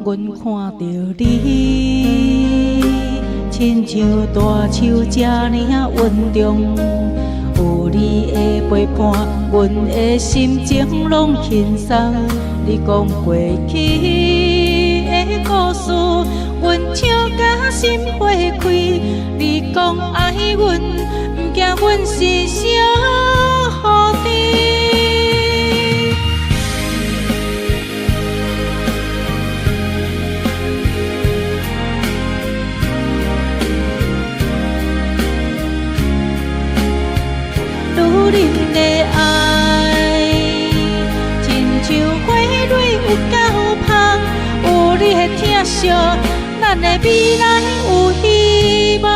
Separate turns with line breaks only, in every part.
阮看著你，親像大樹這爾穩重，有你的陪伴，阮的心情攏輕鬆。你講過去的故事，阮笑甲心花開。你講愛阮，毋驚阮是小雨滴。女人的愛，親像花蕊有夠芳，有你的疼惜，咱的未來有希望。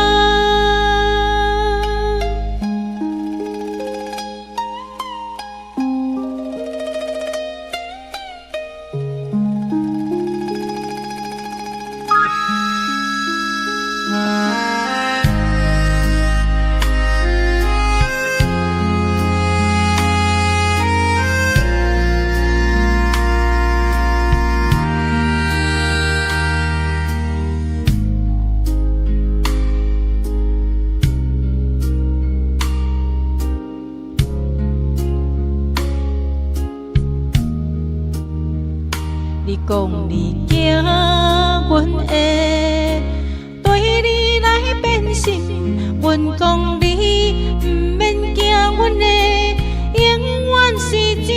你講你驚阮會對你來變心，阮講你毋免驚，阮的永遠是真。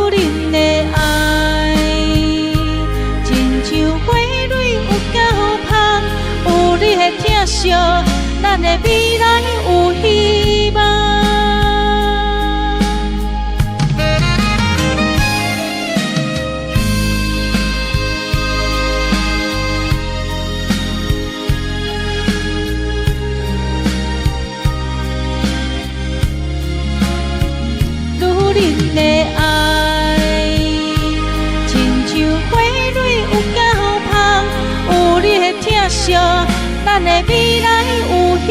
女人的愛，親像花蕊有夠芳，有你的疼惜，咱的未來有希望。女人的愛，親像花蕊有夠芳，有你的疼惜，咱的未來有希